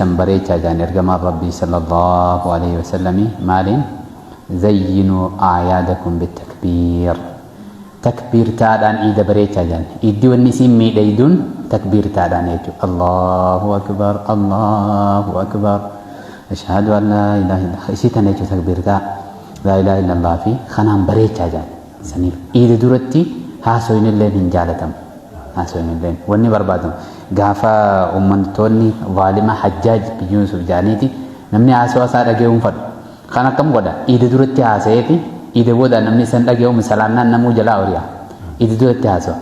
Teessan bareechaa jaan ergamaan Rabbii sallallahu alaihi wasallami. Maaliin? Zayyinuu a'yaadakum bitakbiir, takbiirtaadhaan iida bareechaa jaan. Iiddi wanni isiin miidhayduun takbiirtaadhaan jechuudha. Allahu akbar, Allahu akbar, ashhadu an laa ilaaha illallah, isii tana jechuudha. Takbiirtaa laa ilaaha illallah fi kanaan bareechaa jaan. Saniif iida duratti haasoyinilleen hin jaalatamu. Haasoyinilleen wanni barbaadamu gaafa uummattoonni zaalima Hajjaaj bin Yuusuf jaaniiti, namni haasawa isaa dhaga'uun fadhu. Kan akkam godha? Iida duratti haasa'eeti iida boodaan namni isan dhaga'uun salaannaan namuu jalaa ori'a. Iida duratti haasawa.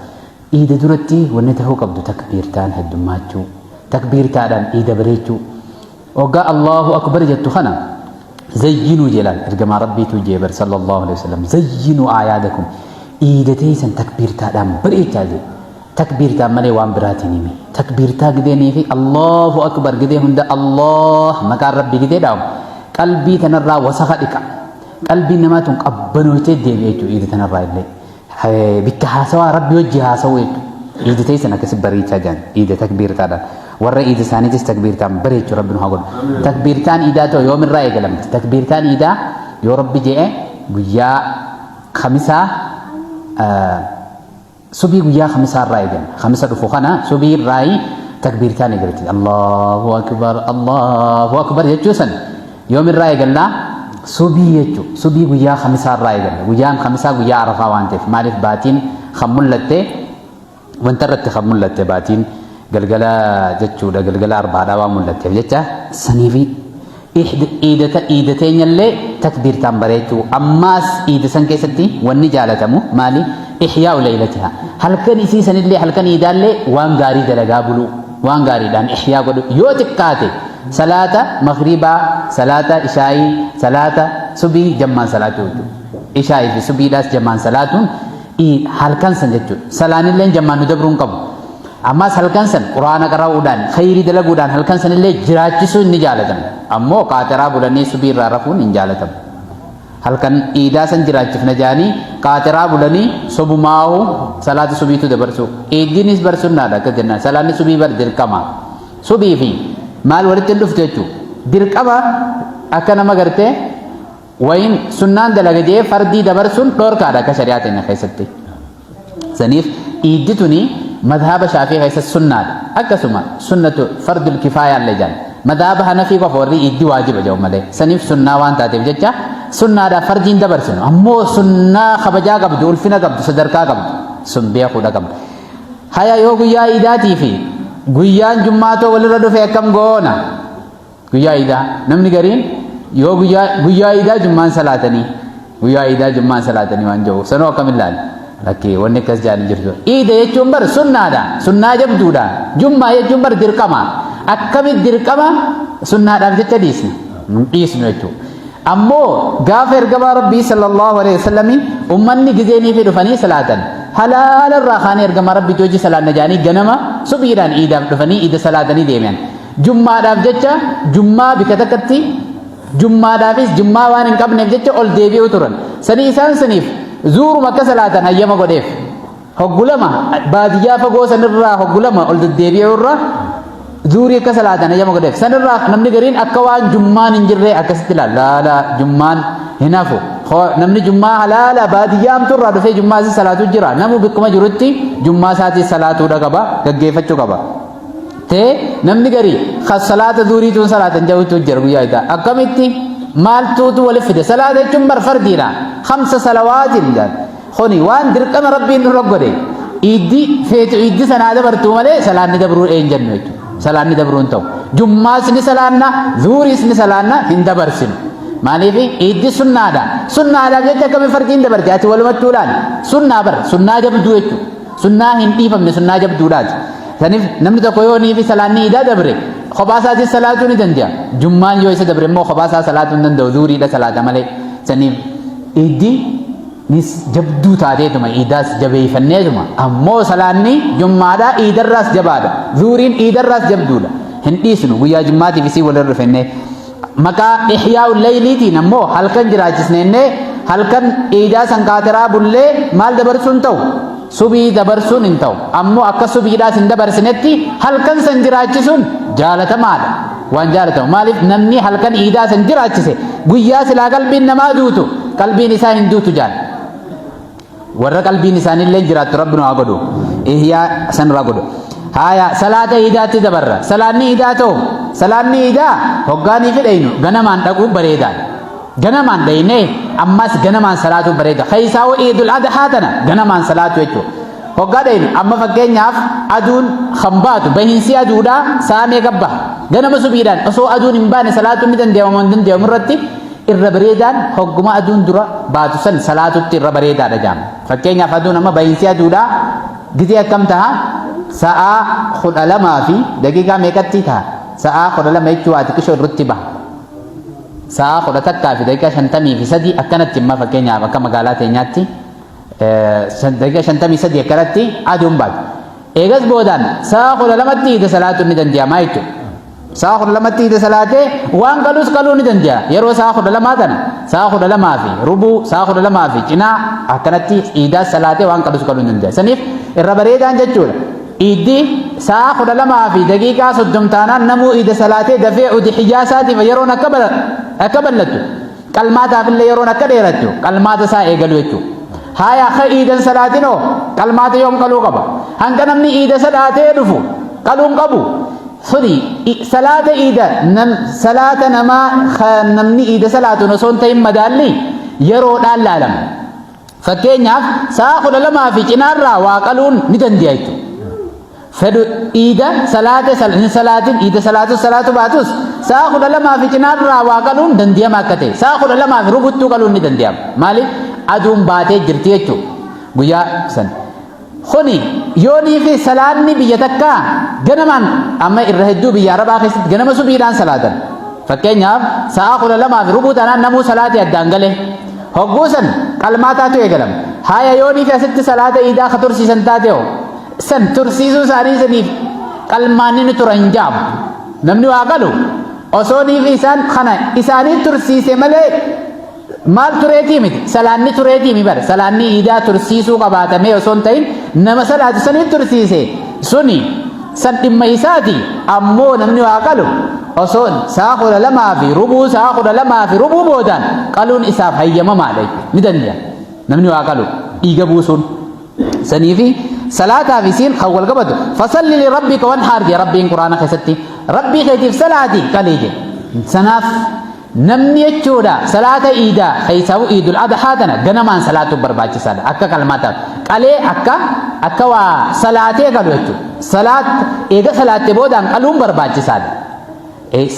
Iida duratti wanni ta'uu qabdu takbiirtaan heddummaachuu, takbiirtaadhaan iida bareechuu. Hoggaa Allahu akbar jettu kana zayyinuu jedhaan ergamaa Rabbiitu jeebar sallallahu alaihi wasallam, zayyinuu a'yaadakum, iida teessan takbiirtaadhaan bareechaa jedhe. Takbiirtaan malee waan biraatiin himi. Takbiirtaa gideenii fi Allahu akbar gidee hunda, Allah maqaan Rabbii gidee dhaamu, qalbii tanarraa wasaka dhiqa. Qalbiin namaa tun qabbanootee deebi'e jechuudha. Iida tanarraa illee bikka haasawaa Rabbi wajji haasawuu jechuudha. Iida teessan akkasi bareechaa jiran iida takbiirtaadhaan. Warra iida isaaniitis takbiirtaan bareechu Rabbi nu haa godhu. Takbiirtaan iidaa ta'u yoomirraa eegalamti? Takbiirtaan iidaa yoo Rabbi je'e guyyaa Kamisaa, subii guyyaa Kamisaa irraa eegalla. Kamisa dhufu kana subii irraayi takbiirtaan eegalti. Allahu akbar, Allahu akbar jechuu san yoomirraa eegallaa? Subii jechuu, subii guyyaa Kamisaa irraa eegalla. Guyyaan Kamisaa guyyaa Arafaa waan ta'eef, maaliif baatiin kan mul'atte, wanta irratti kan mul'atte baatiin galgala jechuudha, galgala Arbaadhaa waan mul'atteef jecha. Saniifi iidata iida teenyallee takbiirtaan bareechuu. Ammaas iida san keessatti wanni jaalatamu maali? Ihyaa'u leeylatiha, halkan isii sanillee, halkan iidaallee waan gaarii dalagaa buluu, waan gaariidhaan ihyaa godhu. Yoo xiqqaate salaata maghribaa, salaata ishaayii, salaata subii jammaan salaatuu jechuudha. Ishaayii fi subiidhaas jammaan salaatuun halkan san jechuudha. Salaanilleen jammaan nu dabruu hin qabu. Ammaas halkan san Quraana qara'uudhaan, khayrii dalaguudhaan halkan sanillee jiraachisuun ni jaalatama. Ammoo qaaxiraa bulanii subii irraa rafuun hin jaalatamu. Halkan iidaa san jiraachifna jedhanii qaaxiraa bulanii sobumaahu salaata subiitu dabarsuu. Iiddiinis bar sunnaadha akka jennaan. Salaanni subii bar dirqama. Subii fi maal walitti hin dhuftu jechuudha. Dirqama akka nama gartee wayin sunnaan dalaga jee fardii dabarsuun dhoorkaadha akka shari'aa teenya keessatti. Saniif iiddi tuni madhaba Shaafii keessatti sunnaadha. Akkasuma sunnatu fardul kifaayaa illee jedhan. Madhaba Hanafii qofa warri iiddi waajiba jedhu malee. Saniif sunnaa waan taateef jecha sunnaadhaaf fardiin dabarsinu. Ammoo sunnaa kabajaa qabdu, ulfina qabdu, sadarkaa qabdu sun beekuudha qabdu. Haya, yoo guyyaa iidaatii fi guyyaan jummaatoo walirra dhufe akkam goona? Guyyaa iidaa namni gariin yoo guyyaa iidaa jummaan salaatanii, guyyaa iidaa jummaan salaatanii waan jiru sanuu akkam ilaali? Lakkii, wanni akkas jedhan hin jirtu. Iida jechuun bar sunnaadha, sunnaa jabduudha. Jummaa jechuun bar dirqama. Akkamitti dirqama sunnaadhaaf jecha dhiisna? Hin dhiisnu jechuudha. Ammoo gaafa ergamaa Rabbii sallallahu alaihi wasallam ummanni gizeenii fi dhufanii salaatan, halaala irraa kaanii ergamaa Rabbii hojii salaanna jedhanii ganama subiidhaan iidaaf dhufanii iida salaatanii deebi'an. Jummaadhaaf jecha jummaa bika takkatti jummaadhaafis jummaa waan hin qabneef jecha ol deebi'uu turan. Sanii isaan saniif zuuruma akka salaatan hayyama godheef. Hoggulama baadiyyaa fagoo sanirraa hoggulama ol deddeebi'uu irra zuurii akka salaatan hayyama godheef. Sanirraa namni gariin akka waan jummaan hin jirree akkasitti ilaala. Laala, jummaan hin hafu. Namni jummaa halaala baadiyyaa hamtuurraa dhufee jummaa isii salaatu jira. Namu bikkuma jirutti jummaa isaatii salaatuudha qaba, gaggeeffachuu qaba. Tee namni garii kan salaata zuuriituun salaatan jedhutu jira guyyaa idaa. Akkamitti maaltuutu walitti fide? Salaata jechuun bar fardiidha. Khamsa salawaatiin jedhan. Kuni waan dirqama Rabbiin nurra godhe. Iiddi feetu iiddi sanaa dabartuu malee salaanni dabruu een jennu jechuudha. Salaanni dabruu hin ta'u. Jummaas ni salaanna, zuuriis ni salaanna, hin dabarsinu. Maaliif? Iiddi sunnaadha. Sunnaadhaaf jecha akkamiin fardiin dabarte? Ati walumattuu ilaali. Sunnaa bar sunnaa jabduu jechuudha. Sunnaa hin dhiifamne, sunnaa jabduudhaati. Saniif namni tokko yoo niifi salaanni iidaa dabre kophaa isaatis salaatuu ni danda'a. Jummaan yoo isa dabre immoo kophaa isaa salaatuu hin danda'u, zuuriidha salaata malee. Saniif iiddi nis jabduu taateetuma iidaas jabeeyfanneetuma, ammoo salaanni jummaadhaa iidarraas jabaadha. Zuuriin iidarraas jabduudha. Hin dhiisnu guyyaa jummaatiif isii walirra dhufennee. Maqaa ihyaa'u layliitiin ammoo halkan jiraachisneennee Halkan iidaa san kaatiraa bullee maal dabarsuun ta'u? Subii dabarsuun hin ta'u. Ammoo akka subiidhaas hin dabarsinetti halkan san jiraachisuun jaalatamaadha. Waan jaalatamu. Maaliif namni halkan iidaa san jiraachise guyyaa silaa qalbiin namaa duutu qalbiin isaa hin duutu jaal. Warra qalbiin isaaniillee jiraattu Rabbi nu haa godhu. Ihyaa sanirraa godhu. Haaya, salaata iidaatti dabarra. Salaanni iidaa ta'u, salaanni iidaa hoggaanii fi dhaynu ganamaan dhaquu bareedaadha. Ganamaan dhaynee ammas ganamaan salaatuu bareeda. Keessaawoo Iidul Adhaa tana ganamaan salaatu jechuudha. Hoggaa dhaynu amma fakkeenyaaf aduun kan baatu bahiinsi aduudhaa sa'a meeqa baha? Ganama subiidhaan osoo aduun hin baane salaatuun ni danda'ama moo hin danda'amu irratti irra bareedaan hogguma aduun dura baatu san salaatutti irra bareedaadha jaama. Fakkeenyaaf aduun amma bahiinsi aduudhaa gizee akkam taha? Sa'aa 12 fi daqiiqaa meeqatti taha? Sa'aa 12 jechuu waa xiqqishoo irratti baha. Sa'aa 11:53 akkanatti imma fakkeenyaaf akka magaalaa teenyaatti daqiiqaa 53 akkanatti aduun baatu. Eegas boodaan sa'a 12tti iida salaatuun ni danda'ama jechuudha. Sa'a 12tti iida salaatee waan qalus qaluu ni danda'a. Yeroo sa'a 12 tana sa'a 12 fi rubuu, sa'a 12 fi cinaa akkanatti iidaa salaatee waan qalus qaluu ni danda'a. Saniif irra bareedaan jechuudha. Iiddi sa'a 12:30 taanaan namuu iida salaatee dafee udhiyyaa isaatiif yeroon akka bal'attu, qalmaataaf illee yeroon akka dheerattu qalmaata isaa eegalu jechuudha. Haaya, akka iidan salaatinoo qalmaata yoom qaluu qaba? Hanga namni iida salaatee dhufu qaluun qabu. Suni salaata iida salaata namaa namni iida salaatuun osoo hin ta'in madaalli yeroodhaan laalama. Fakkeenyaaf sa'a 12 fi cinaarraa waa qaluun ni danda'a jechuudha. Fedhu iida salaate hin salaatin, iida salaatus salaatu baatus, sa'a 12 fi cinaarraa waa qaluun dandiyama akka ta'e sa'a 12 fi rubuttuu qaluun ni dandiyama. Maaliif? Aduun baatee jirti jechuudha guyyaa san. Kuni yoonii fi salaanni biyya takkaa ganamaan amma irra hedduu biyya Arabaa keessatti ganama subiidhaan salaatan. Fakkeenyaaf sa'a 12 fi rubuu taanaan namuu salaatee addaan gale. Hogguu san qalmaataatu eegalama. Haaya, yoonii fi asitti salaata iidaa ka tursiisan taate hoo? San tursiisuu isaanii saniif qalmaanni ni tura hin jaamu. Namni waa qalu osoo niif isaan kana isaanii tursiise malee maal tureetii miti, salaanni tureetii mi bara salaanni iidaa tursiisuu qabaatamee osoo hin ta'in nama salaatu sanii tursiise suni san dhimma isaati. Ammoo namni waa qalu osoo sa'a 12 fi rubuu, sa'a 12 fi rubuu boodaan qaluun isaaf hayyamamaadha, ni danda'a namni waa qalu dhiiga buusuun. Saniifi salaataa fi isiin kan wal qabatu fasalli li rabbika wanhaar jee Rabbiin Quraana keessatti, Rabbii keetiif salaati qalii jee. Sanaaf namni jechuudha salaata iidaa, keessaawu Iidul Adhaa tana, ganamaan salaatuun barbaachisaadha. Akka qalmaataaf qalee akka waa salaatee qalu jechuudha. Salaat eega salaatte boodaan qaluun barbaachisaadha.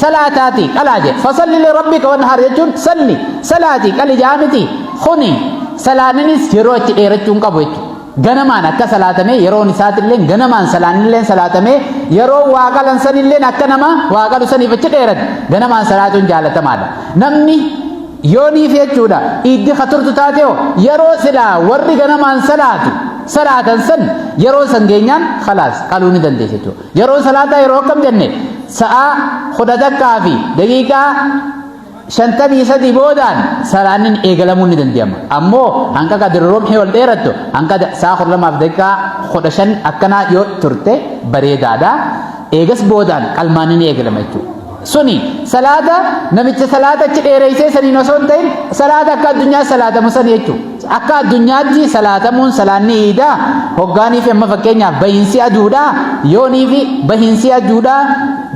Salaataati qalaa jedhe. Fasalli li rabbika wanhar jechuun salli salaati qali jaa miti. Kuni salaaninis yeroo achi dheerachuu hin qabu jechuudha. Ganamaan akka salaatamee yeroon isaatillee ganamaan salaanillee salaatamee yeroo waa qalan sanillee akka nama waa qalu saniif achi dheerate ganamaan salaatuun jaalatamaadha. Namni yooniif jechuudha iiddi ka turtu taateo yeroo silaa warri ganamaan salaatu salaatan san yeroo san geenyaan khalaas qaluu ni dandeessa jechuudha. Yeroon salaataa yeroo akkam jenne? Sa'a 11:53 boodaan salaannin eegalamuun ni danda'ama. Ammoo hanqa qadri rumhii ol dheerattu hanqa sa'a 12:15 akkanaa yoo turte bareedaadha. Eegas boodaan qalmaanni ni eegalama jechuudha. Suni salaata namicha salaata achi dheereessee saniin osoo hin ta'in salaata akka addunyaa salaatamu sani jechuudha. Akka addunyaatti salaatamuun salaanni iidaa hoggaanii fi amma fakkeenyaaf bahiinsi aduudhaa yoonii fi bahiinsi aduudhaa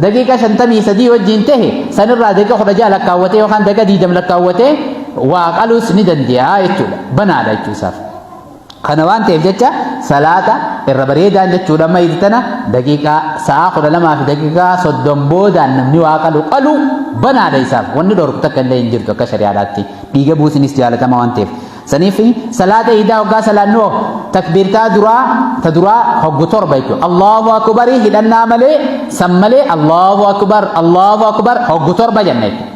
daqiiqa 53 wajjin tahe sanirraa daqiiqa 16 lakkaawwatee yookaan daqiiqa 20 lakkaawwatee waa qaluus ni danda'a jechuudha. Banaadha jechuusaaf. Kana waan ta'eef jecha salaata irra bareedaan jechuudha amma itti tana daqiiqaa sa'a 12:30 boodaan namni waa qalu qalu banaadha isaaf. Wanni dhorku takka illee hin jirtu akka shari'aadhaatti. Dhiiga buusinis jaalatama waan ta'eef. Saniif salaata iidaa hoggaa salaannu takbiirtaa duraa ta duraa hoggu torba jechuudha. Allahu akbarii hidhannaa malee san malee Allahu akbar, Allahu akbar hoggu torba jenna jechuudha.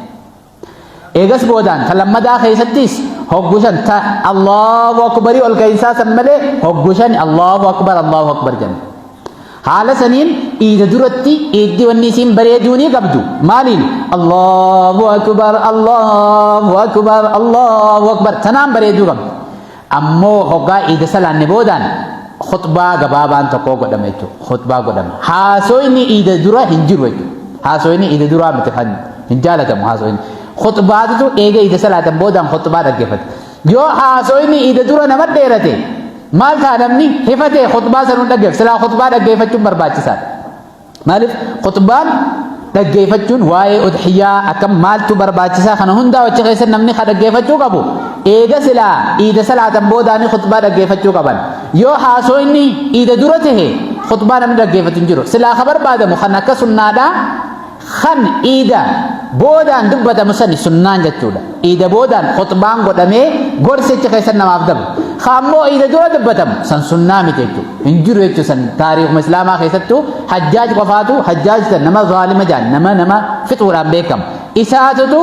Eegas boodaan ta lammadaa keessattis hoggu shan ta Allahu akbarii ol ka'iinsaa san malee hoggu shan Allahu akbar, Allahu akbar jenna. Haala saniin Iida duratti iiddi wanni isiin bareeduunii qabdu maaliin? Allahu akbar, Allahu akbar, Allahu akbar, tanaan bareeduu qabdi. Ammoo hoggaa iida salaanne boodaan khutbaa gabaabaan tokko godhama jechuudha. Khutbaa godhama. Haasoyni iida dura hin jiru jechuudha. Haasoyni iida duraa miti, kan hin jaalatamu haasoyni. Khutbaatutu eega iida salaatan boodaan khutbaa dhaggeeffata. Yoo haasoyni iida dura nama dheerate maal ta'a? Namni hifatee khutbaa sanuu dhaggeeffata. Silaa khutbaa dhaggeeffachuun barbaachisaadha. Maaliif? Khutbaan dhaggeeffachuun waa'ee udhiyyaa akkam, maaltu barbaachisaa, kana hundaa achi keessa namni ka dhaggeeffachuu qabu. Eega silaa iida salaatan boodaanii khutbaa dhaggeeffachuu qaban. Yoo haasoyni iida dura tahe khutbaa namni dhaggeeffatu hin jiru. Silaa ka barbaadamu kan akka sunnaadhaa kan iida boodaan dubbatamu sani sunnaan jechuudha. Iida boodaan khutbaan godhamee gorsichi keessa namaaf dabru. Ka ammoo iida dura dubbatamu san sunnaa miti jechuudha. Hin jiru jechuudha san taariikuma islaamaa keessattuu Hajjaaj qofaatu. Hajjaaj san nama zaalima jaan, nama fixuudhaan beekamu. Isaatutu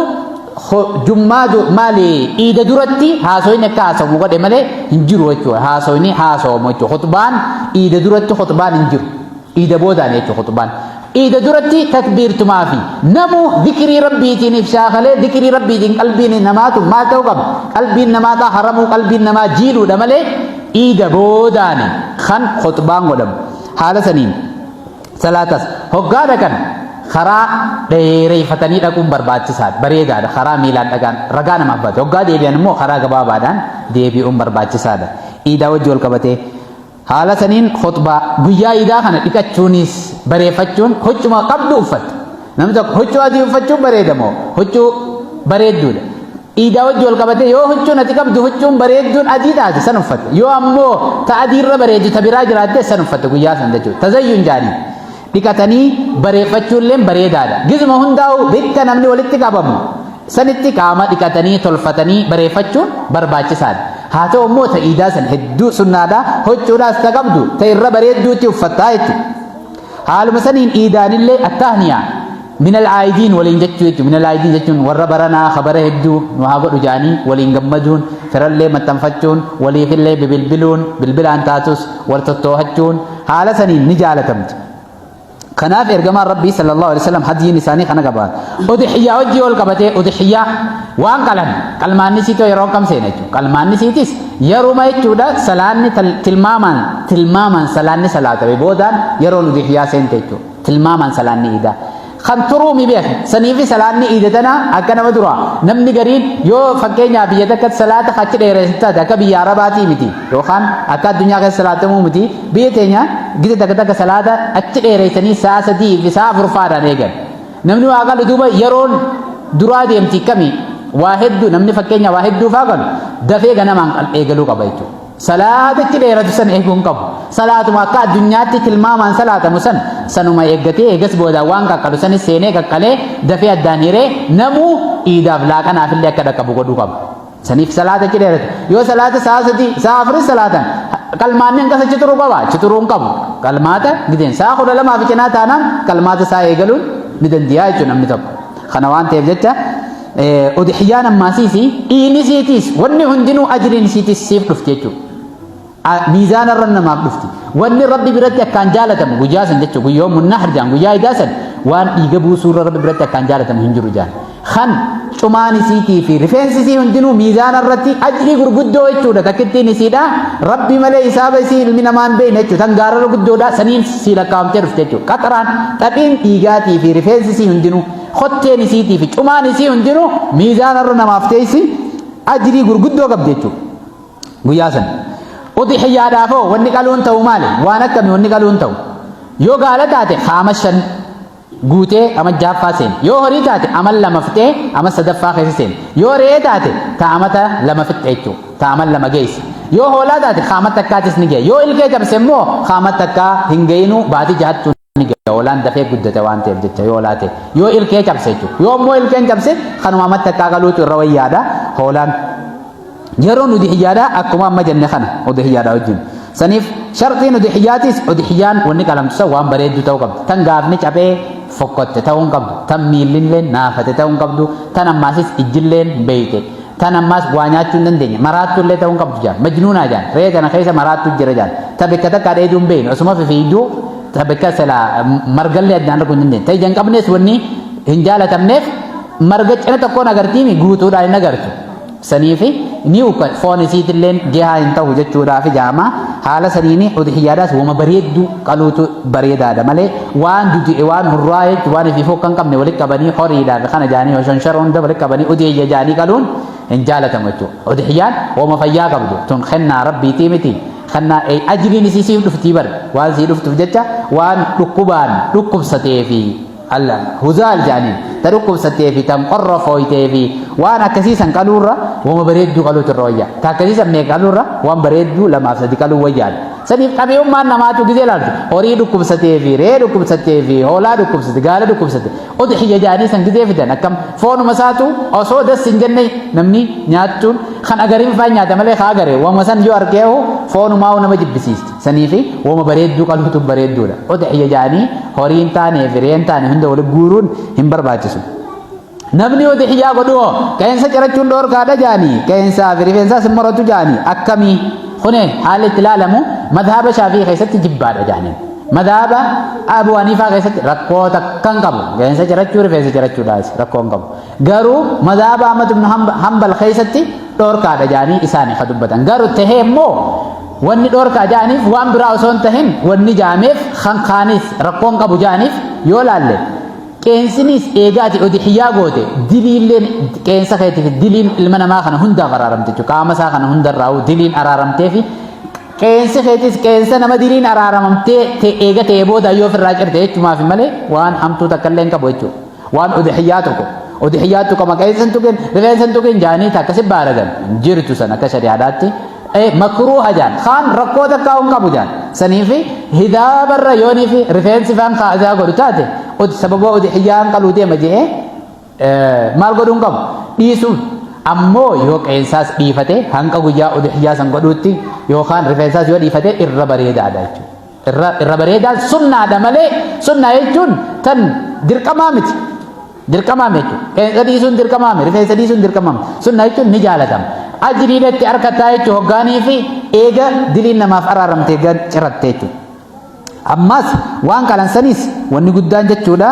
jummaa maali iida duratti haasoyni akka haasawamu godhe malee hin jiru jechuudha. Haasoyni haasawamu jechuudha. Khutbaan iida duratti khutbaan hin jiru. Iida boodaan jechuudha khutbaan. Iida duratti takbiirtumaa fi namuu dhikrii rabbiitiin if shaakalee, dhikrii rabbiitiin qalbiin namaatu maal ta'uu qaba? Qalbiin namaa xaharamuu, qalbiin namaa jiidhuudha malee iida boodaani kan khutbaan godhamu. Haala saniin salaatas hoggaa dhaqan karaa dheereeffatanii dhaquun barbaachisaadha. Bareedaadha. Karaa miilaan dhaqan ragaa namaaf baate. Hoggaa deebi'an immoo karaa gabaabaadhaan deebi'uun barbaachisaadha. Iidaa wajji wal qabatee haala saniin khutbaa guyyaa iidaa kana dhiqachuunis bareeffachuun, huccuma qabdu uffatta. Namni tokko huccuu adii uffachuun bareeda moo huccuu bareedduudha? Iidaa wajji wal qabatee yoo huccuun ati qabdu huccuun bareedduun adii taate san uffatta. Yoo ammoo ta adiirra bareeddu ta biraa jiraatte san uffatta guyyaa san jechuudha. Tazayyun jaanii. Dhiqatanii bareeffachuulleen bareedaadha. Gizuma hundaa'u bikka namni walitti qabamu sanitti qaama dhiqatanii tolfatanii bareeffachuun barbaachisaadha. Haa ta'u immoo ta iidaa san hedduu sunnaadha. Huccuudhaas ta qabdu ta irra bareedduutti uffattaa jechuudha. Haaluma saniin iidaanillee attahniyaa min al'aayidiin waliin jechuu jechuudha. Min al'aayidiin jechuun warra baranaa kabara hedduu nu haa godhu jaanii waliin gammaduun, firallee maxxanfachuun, waliifillee bibilbiluun, bilbilaan taatus wal tottoohachuun haala saniin ni jaalatamti. Kanaaf ergamaan Rabbii sallallahu alaihi wasallam hadiyin isaanii kana qaba. Udhiyyaa wajjii wal qabatee, udhiyyaa waan qalan qalmaanni siitoo yeroo kam seena jechuudha. Qalmaanni siitis yeruma jechuudha, salaanni tilmaamaan salaanni salaatame boodaan yeroon udhiyyaa seente jechuudha. Tilmaamaan salaanni iidaa. Kan turuu mi beeka. Saniifi salaanni iida tana akka nama dura namni gariin yoo fakkeenyaaf biyya takkatti salaata achi dheeressu taate, akka biyya Arabaatii miti yookaan akka addunyaa keessa salaatamuu miti, biyya teenya gita takka takka salaata achi dheereessanii sa'a 3 fi sa'a 4 faadhaan eegan. Namni waa qalu duuba yeroon duraa deemti kami waa hedduu, namni fakkeenya waa hedduu faa qalu dafee ganamaan eegaluu qaba jechuudha. Salaatichi dheeratu san eeguu hin qabu. Salaatuma akka addunyaatti tilmaamaan salaatamu san sanuma eeggatee, eegas booda waan qaqqalu sanis seenee qaqqalee dafee addaan hiree namuu iidaaf laaqanaaf illee akka dhaqqabu godhuu qaba. Saniif salaata achi dheeratu. Yoo salaata sa'a 3, sa'a 4 salaatan, qalmaanni hanqas achi turuu qaba, achi turuu hin qabu. Qalmaata gideen sa'a 12 fi cinaa taanaan qalmaata isaa eegaluun ni danda'a jechuudha namni tokko. Kana waan ta'eef jecha udhiyyaan ammaasiisi dhiini isiitiis wanni hundinuu ajriin isiitiis siif dhufti jechuudha. Miizaana irra namaaf dhufti. Wanni Rabbi biratti akkaan jaalatamu guyyaa san jechuudha. Guyyaa munnahr jaan, guyyaa idaa san waan dhiiga buusuu irra Rabbi biratti akkaan jaalatamu hin jiru jaan. Kan cumaan isiitii fi rifeensi isii hundinuu miizaana irratti ajrii gurguddoo jechuudha. Takkittiin isiidha. Rabbi malee hisaaba isii ilmi namaa hin beekne jechuudha. Tan gaarara guddoodha. Saniin sii lakkaa'amtee dhufte jechuudha. Qaxaraan xaphiin dhiigaatii fi rifeensi isii hundinuu, kotteen isiitii fi cumaan isii hundinuu miizaana irra namaaf teessi, ajrii gurguddoo qabdi jechuudha. Guyyaa san. Udhiyyaadhaafoo wanni qaluun ta'u maali? Waan akkamii wanni qaluun ta'u? Yoo gaala taate haama 5 guutee ama jaaffaa seene. Yoo horii taate ama 2 fixee ama sadaffaa keessa seene. Yoo re'ee taate ta amata 2 fixxe jechuudha. Ta ama 2 geesse. Yoo hoolaa taate haama takkaatis ni gahe. Yoo ilkee cabse immoo haama takkaa hin gahinu, baatii jahattuu ni gahe. Hoolaan dafee guddate waan ta'eef jecha yoo hoolaa ta'e. Yoo ilkee cabse jechuudha. Yoo immoo ilkeen cabse kanuma ama takkaa qaluutu irra wayyaadha hoolaan. Yeroon udhiyyaadhaa akkuma amma jenne kana udhiyyaadhaa wajjin. Saniif sharxiin udhiyyaatis, udhiyyaan wanni qalamtu san waan bareedduu ta'uu qabdi. Tan gaafni cabee fokkotte ta'uu hin qabdu. Tan miillilleen naafate ta'uu hin qabdu. Tan ammaasis ijjilleen beeyte. Tan ammaas waa nyaachuu hin dandeenye. Maraattuullee ta'uu hin qabdu jaan. Majnuunaa jaan. Re'ee tana keessa maraattu jira jaan. Ta bikka takkaa dheeduu hin beeyne. Osuma fifiiduu Bakka silaa margallee addaan arguu hin dandeenye. Ta ija hin qabnes wanni hin jaalatamneef marga cina tokkoon agartiimi guutuudhaan hin agartu. Saniifi ni ukka foon isiitilleen jihaa hin ta'u jechuudhaafi jaama haala saniini udhiyyaadhaas wama bareedduu qaluutu bareedaadha malee waan dudu'e waan hurraa jechuun waan ifiifuu akka hin qabne walitti qabanii horiidhaaf kana jaanii hoshonshara hunda walitti qabanii udhiyya jaanii qaluun hin jaalatamu jechuudha. Udhiyyaan wama fayyaa qabdu tun kennaa rabbiitii miti kennaa ajriin isii siif dhuftii bar waan sii dhuftuuf jecha waan dhukkubaan dhukkubsatee fi Alla huzaal jedhaniin ta dhukkubsattee fi tan qorra fooytee fi waan akkasii san qaluurra wama bareedduu qaluutu irra wayya. Ta akkasii san meeqa qaluurra waan bareedduu lamaaf sadi qaluu wayyaadha. Saniif qabeeyummaan namaatu gizee laaltu horii dhukkubsatee fi re'ee dhukkubsattee fi hoolaa dhukkubsate gaala dhukkubsate udhiyya jedhanii san gizee fidan akkam foonuma isaatu osoo das hin jenne namni nyaachuun kan agarin faa nyaata malee kaa agare wama san yoo argeehu foonumaa nama jibbisiisti. Saniifi woma bareedduu qaluutu bareedduudha. Udhiyya jedhanii horii hin taanee fi re'ee hin taane hunda walitti guuruun hin barbaachisu. Namni udhiyyaa godhu hoo qeensa cirachuun dhoorkaadha jedhanii qeensaa fi rifeensaas hin muratu jedhanii akkamii? Kuni haalli itti ilaalamu madhaaba Shaafii keessatti jibbaadha jedhaniin. Madhaaba Abu Haniifaa keessatti rakkoo takka hin qabu. Qeensa cirachuu rifeensa cirachuudhaas rakkoo hin qabu. Garuu madhaaba Ahmad ibn Hanbal keessatti dhoorkaadha jedhanii isaani ka dubbatan. Garuu tahee immoo Wanni dhoorkaa ja'aniif waan biraa osoo hin tahin wanni ja'ameef kan kaanis rakkoo hin qabu ja'aniif yoo laalle qeensiniis eega ati udhiyyaa goote diliilleen qeensa keetiif diliin ilma namaa kana hundaaf araaramte jechuudha. Qaama isaa kana hundarraa'u diliin araaramtee fi qeensi keetis qeensa nama diliin araaramamtee eega ta'ee booda yoo ofirraa cirte jechumaaf malee waan hamtuu takka illee hin qabu jechuudha. Waan udhiyyaa tokko udhiyyaa tuqama qeensa hin tuqin rifeensa hin tuqin jaanii takka si baaragan jirtu san akka shari'aadhaatti makruuha jaan kaan rakkoo takkaa hin qabu jaan saniifi hidaabarra yoonii fi rifeensi faan kaasaa godhu taate sababa udhiyyaan qaluu deema je'ee maal godhuu hin qabu dhiisuun ammoo yoo qeensaas dhiifate hanqa guyyaa udhiyyaa san godhuutti yookaan rifeensaas yoo dhiifate irra bareedaadha jechuudha. Irra irra bareedaan sunnaadha malee sunnaa jechuun tan dirqamaa miti. Dirqamaa miti jechuudha. Qeensa dhiisuun dirqamaa miti. Rifeensa dhiisuun dirqamaa miti. Sunnaa jechuun ni jaalatama. Ajriin itti arkataa jechuun hoggaanii fi eega diliin namaaf araaramte gad ciratte jechuudha. Ammas waan qalan saniis wanni guddaan jechuudha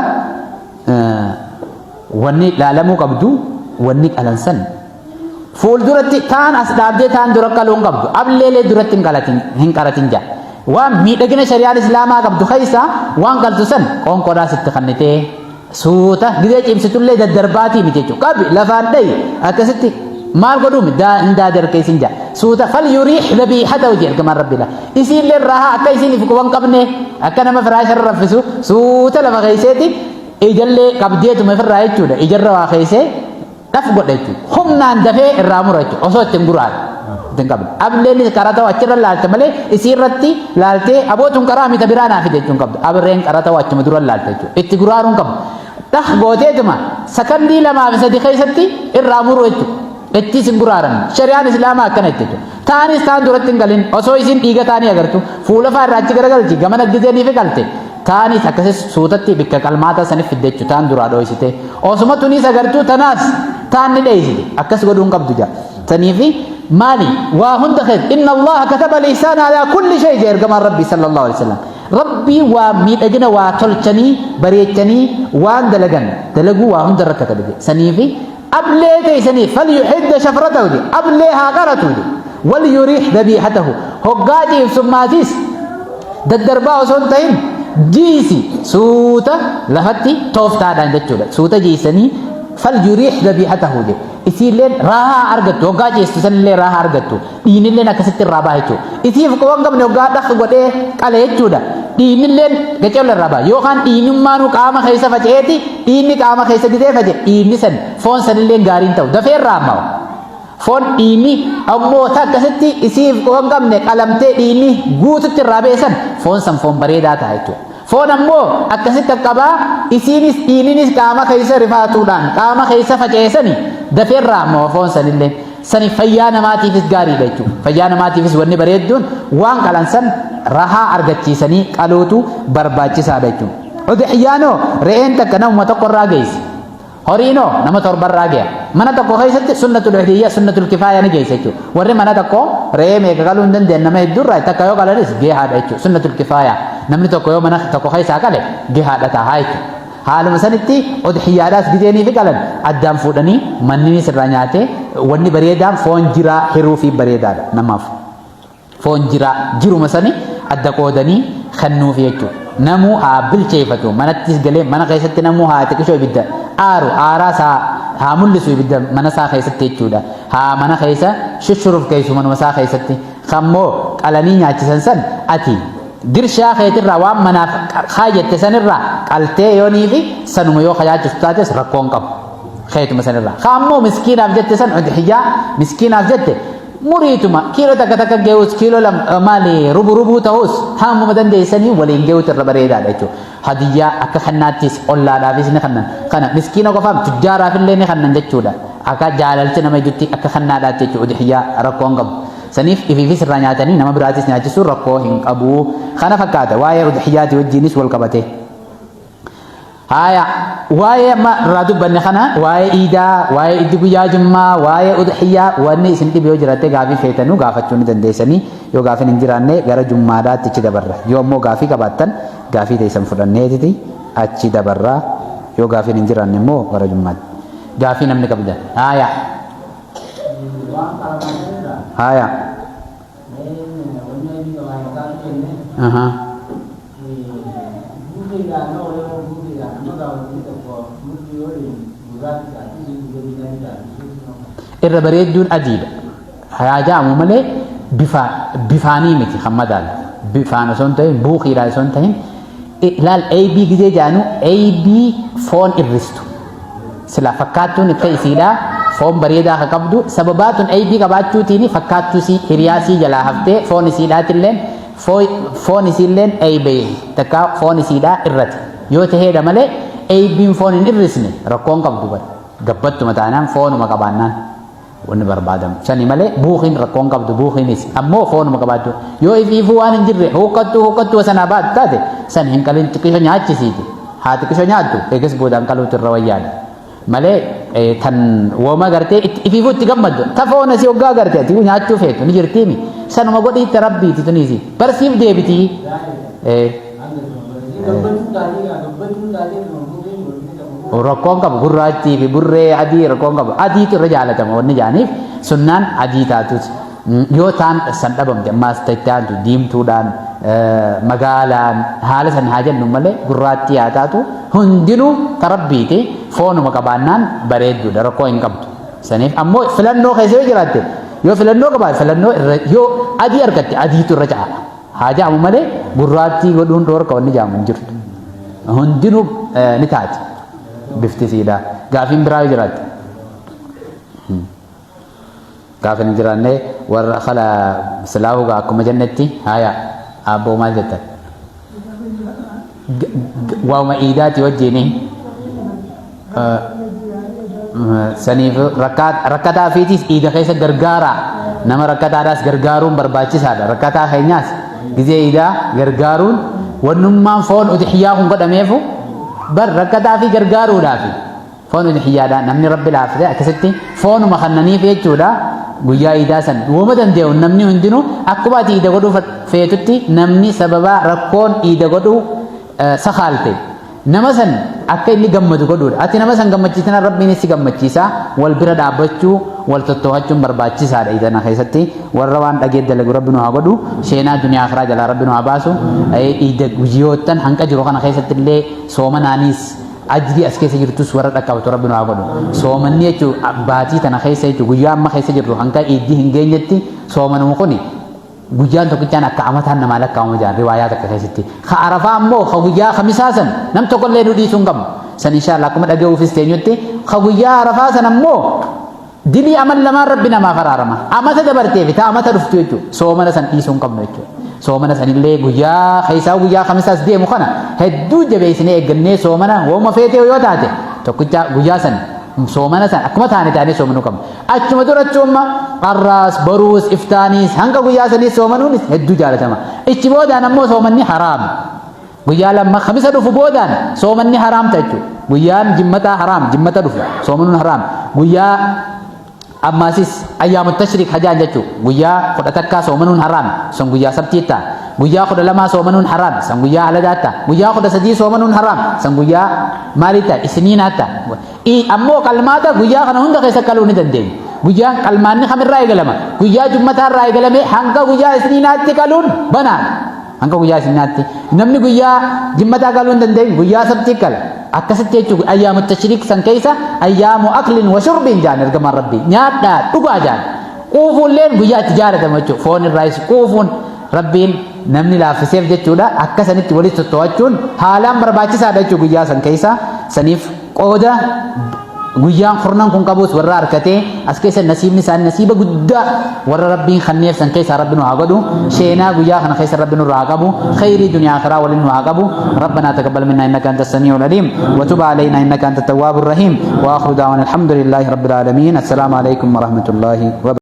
wanni laalamuu qabdu wanni qalan san Fuulduratti taan as dhaabdee taan dura qaluu hin qabdu. Ableelee duratti hin qalatin hin qaratin jaa. Waan miidhagina shari'aan islaamaa qabdu keessa waan qaltu san qoonqoodhaa sitti kannitee suuta gizee cimsitullee daddarbaatii miti jechuudha. Qabi lafaan dhayi akkasitti maal godhuu mi daa hin daadarkeessin jaa. Suuta fal yuriix dhabiixata hojii ergamaan rabbi la. Isiillee raahaa akka isiin if quban qabne akka nama firaasha irra raffisu suuta lafa keesseeti ijallee qabdeetuma ifirraa jechuudha. Ijarra waa keessee dhaf godha jechuudha. Humnaan dafee irraa mura jechuudha. Osoo ittiin guraan ittiin qabne. Ableenis qarata'u achirra laalte malee isii irratti laaltee abootuun qaraa mita biraa naa fide jechuun qabdu. Abreen qarata'u achuma dura laalte jechuudha. Itti guraaruun qabdu. Dhaf gooteetuma sakandii lamaa fi sadi keessatti irraa muru jechuudha. Ittis hin guraaran. Shari'aan Islaamaa akkana jechuudha. Taanis taan duratti hin galin osoo isiin dhiiga taanii agartu fuula faa irraa achi garagalchi gamana gizee ni fiqalte. Taanis akkasis suutatti bikka qalmaataa sanif fidde jechu taan duraa dhooysite. Osuma tuniis agartuu tanaas taan ni dheeysite. Akkas godhuu hin qabdu jaa. Saniifi maali waa hunda keessa inna Allaha kataba al-ihsaana alaa kulli shay jee ergamaan Rabbii sallallahu alaihi wasallam. Rabbii waa miidhagina waa tolchanii bareechanii waan dalagan dalaguu waa hunda irra katabe jee. Saniifi ablee teeysanii falyuhidda shafratahu jee ablee haa qaratu jee. Wal yuriih dabiihatahu hoggaa ciibsummaatiis daddarbaa osoo hin ta'in jiisi suuta lafatti tooftaadhaan jechuudha. Suuta jiisanii fal yuriix dabiihatahu jedhe. Isiilleen raahaa argattu hoggaa ciistu sanillee raahaa argattu. Dhiinilleen akkasitti irraa baha jechuudha. Isiif quba hin qabne hoggaa dhaq godhee qale jechuudha. Dhiinilleen gacolla irraa baha. Yookaan dhiinummaanuu qaama keessa faca'eeti dhiinni qaama keessa gizee faca'e dhiinni san foon sanilleen gaarii hin ta'u. Dafee irraa ammaa. Foon dhiigni ammoo ta akkasitti isiif quba hin qabne qalamtee dhiigni guututti irraa ba'e san foon san foon bareedaa ta'a jechuudha. Foon ammoo akkasitti qaqqabaa isiinis dhiigninis qaama keessa rifaatuudhaan qaama keessa faca'e sani dafee irraa ammoo foon sanillee sani fayyaa namaatiifis gaariidha jechuudha. Fayyaa namaatiifis wanni bareedduun waan qalan san rahaa argachiisanii qaluutu barbaachisaadha jechuudha. Udhiyyaanoo re'een takka namuma tokko irraa geessi. Horiinoo nama torbarraa geya. Mana tokko keessatti sunnatul udhiyyaa, sunnatul kifaaya ni geessa jechuudha. Warri mana tokko re'ee meeqa qaluu hin dandeenye nama hedduurraa takka yoo qalanis gehaadha jechuudha. Sunnatul kifaaya namni tokko yoo mana tokko keessaa qale gehaadha tahaa jechuudha. Haaluma sanitti udhiyyaadhaas gizeenii fi qalan addaan fuudhanii manninis irraa nyaatee wanni bareedaan foon jiraa hiruu fi bareedaadha namaaf. Foon jiraa jiruma sani adda qoodanii kennuufi jechuudha. Namuu haa bilcheeffatu, manattis galee mana keessatti namuu haa xiqishoo ibidda aaru, aaraa isaa haa mul'isu ibidda mana isaa keessatti jechuudha. Haa mana keessa shushuruuf keessu manuma isaa keessatti. Kammoo qalanii nyaachisan san ati dirshaa keetirraa waan manaaf kaayyatte sanirraa qaltee yoonii fi sanuma yoo kayaachisu taates rakkoo hin qabu. Keetuma sanirraa. Kaammoo miskiinaaf jette san udhiyyaa miskiinaaf jette muriituma kiiloo takka takka ge'us, kiiloo lama maali, rubu rubuu ta'us, hammuma dandeessanii waliin ge'utu irra bareedaadha jechuudha. Hadiyyaa akka kennaattis ollaadhaafis ni kennan. Kana miskiina qofaaf tujjaaraaf illee ni kennan jechuudha. Akka jaalalchi nama ijjutti akka kennaadhaatti jechuudha, udhiyyaa rakkoo hin qabu. Saniif ifiifis irraa nyaatanii nama biraatis nyaachisuun rakkoo hin qabu. Kana fakkaata waa'ee udhiyyaati wajjiinis wal qabate. Haaya, waa'ee amma irraa dubbanne kana, waa'ee iidaa, waa'ee iddi guyyaa jummaa, waa'ee udhiyyaa, wanni isin dhibe yoo jiraatte gaafii feetanuu gaafachuu ni dandeessanii. Yoo gaafiin hin jiraanne gara jummaadhaatti achi dabarra. Yoo ammoo gaafii qabaattan gaafii teessan fudhanneetiti achi dabarra. Yoo gaafiin hin jiraanne immoo gara jummaatti. Gaafii namni qabdan. Haaya. Haaya. Aha. Irra bareedduun adiidha. Haa ja'amu malee bifa bifaanii miti kan madaalu. Bifaan osoo hin ta'in, buuqiidhaan osoo hin ta'in, ilaal AB gizee ja'anu AB foon irristu. Sila fakkaattuun itti isiidha foon bareedaa ka qabdu sababaatun AB qabaachuutiin fakkaattuu isii hiriyaa isii jalaa haftee foon isiidhaatilleen foon isiilleen eeybee takka foon isiidhaa irrate yoo taheedha malee eeybiin foon hin irrisne rakkoon qabdu bar gabbattuma taanaan foonuma qabaannaan wanni barbaadamu sani malee buukiin rakkoon qabdu. Buukiinis ammoo foonuma qabaachuu yoo ifiifuu waan hin jirre huuqqattuu huuqqattuu sanaa baatu taate san hin qalin, xiqqisho nyaachisiiti, haa xiqqisho nyaattu, eegas boodaan qaluutu irra wayyaadha malee tan wooma gartee ifiifuu itti gammaddu ta foon asii hoggaa garte ati nyaachuu feetu ni jirtiimi, sanuma godhiitti rabbiiti tuniisi barsiif deebitii. Rakkoon qabu gurraachii fi burree adii rakkoon qabu, adiitu irra jaalatama wanni jaaniif sunnaan adii taatus yoo taan san dhabamte ammaas tattaantu diimtuudhaan magaalaan haala san haa jennu malee gurraattii haa taatu, hundinuu ta rabbiiti, foonuma qabaannaan bareedduudha, rakkoo hin qabdu. Saniif ammoo filannoo keessa yoo jiraatte, yoo filannoo qabaatte, filannoo irra yoo adii argatte adiitu irra caala. Haa ja'amu malee gurraattii godhuun dhoorka wanni ja'amu hin jirtu. Hundinuu ni taati bifti isiidha. Gaafiin biraa yoo jiraatte. Gaafiin hin jiraanne warra kala silaahu gaa akkuma jennetti haya aabboo maal jettan? Waa'uma iidaati wajjini. Saniif rakkataa fiitis iida keessa gargaara. Nama rakkataadhaas gargaaruun barbaachisaadha. Rakkataa keenyaas gizee iidaa gargaaruun wannummaan foon udhiyyaa kun godhameefu bar rakkataa fi gargaaruudhaafi. Foon udhiyyaadha namni rabbi laaffise akkasitti foonuma kannaniif jechuudha. Guyyaa iidaa san wooma danda'u namni hundinuu akkuma ati iida godhuu feetutti namni sababa rakkoon iida godhuu sakaalte nama san akka inni gammadu godhuudha. Ati nama san gammachiisnaan rabbiinis si gammachiisa. Wal bira dhaabbachuu, wal tottoohachuun barbaachisaadha idana keessatti. Warra waan dhagee dalagu rabbi nu haa godhu. Sheenaa duniyaa akhiraa jalaa rabbi nu haa baasu. Iida guyyoottan hanqa jiru kana keessatti illee soomanaanis ajrii as keessa jirtus warra dhaqqabatu rabbi nu haa godhu. Soomanni jechuun baatii tana keessa jechuun guyyaa amma keessa jirru hanga iiddi hin geenyetti soomanuun kuni guyyaan tokkichaan akka amataan namaa lakkaa'amu jaan riwaayaa takka keessatti. Ka Arafaa ammoo ka guyyaa Khamisaa san nam tokkollee nu dhiisuu hin qabnu. San inshallah akkuma dhaga'uufis teenyutti ka guyyaa Arafaa san ammoo dilii amal lamaan rabbi namaaf araarama. Amata dabartee fi ta amata dhuftu jechuudha. Soomana san dhiisuu hin qabnu jechuudha. Soomana sanillee guyyaa keessaa guyyaa Khamisaas deemu kana hedduu jabeessinee eeggannee soomana wooma feetee yoo taate tokkicha guyyaa san soomana san akkuma taane taanee soomanuu qabna. Achuma duratti amma har'aas boruus iftaaniis hanga guyyaa saniis soomanuunis hedduu jaalatama. Ichi boodaan ammoo soomanni haraama. Guyyaa lamma Kamisa dhufu boodaan soomanni haraam ta'a jechuudha. Guyyaan jimmataa haraam, jimmata dhufu soomanuun haraam. Guyyaa ammaasis ayyaamu tashriik hajaan jechuu guyyaa 11 soomanuun haraam, sun guyyaa sabtii ta'a. Guyyaa 12 soomanuun haraam, san guyyaa haladaa ta'a. Guyyaa 13 soomanuun haraam, san guyyaa maalii ta'a? Isniinaa ta'a. Ammoo qalmaata guyyaa kana hunda keessa qaluu ni dandeenya. Guyyaan qalmaanni kamirraa eegalama? Guyyaa jummataa irraa eegalamee hanga guyyaa isniinaatti qaluun banaadha. Hanga guyyaa isniinaatti. Namni guyyaa jimmataa qaluu hin dandeenye guyyaa sabtii qala. Akkasitti jechuun ayyaamu tashriik san keessa ayyaamu aklin wa shurbiin jaan ergamaan rabbii. Nyaadhaa dhugaa jaan. Quufuulleen guyyaa itti jaalatamu jechuudha. Foon irraayis quufuun rabbiin namni laaffiseef jechuudha. Akka sanitti walitti to'achuun haalaan barbaachisaadha jechuudha guyyaa san keessa. Saniif qooda guyyaan kurnan kun qabus warra harkatee as keessa nasiibni isaanii nasiiba guddaa warra rabbiin kanneef san keessaa rabbi nu haa godhu. Sheenaa guyyaa kana keessa rabbi nurraa haa qabu. Khayrii duniyaa akhiraa waliin nu haa qabu. ربنا تقبل منا إنك أنت السميع العليم وتب علينا إنك أنت التواب الرحيم وآخر دعوانا الحمد لله رب العالمين. السلام عليكم ورحمة الله وبركاته.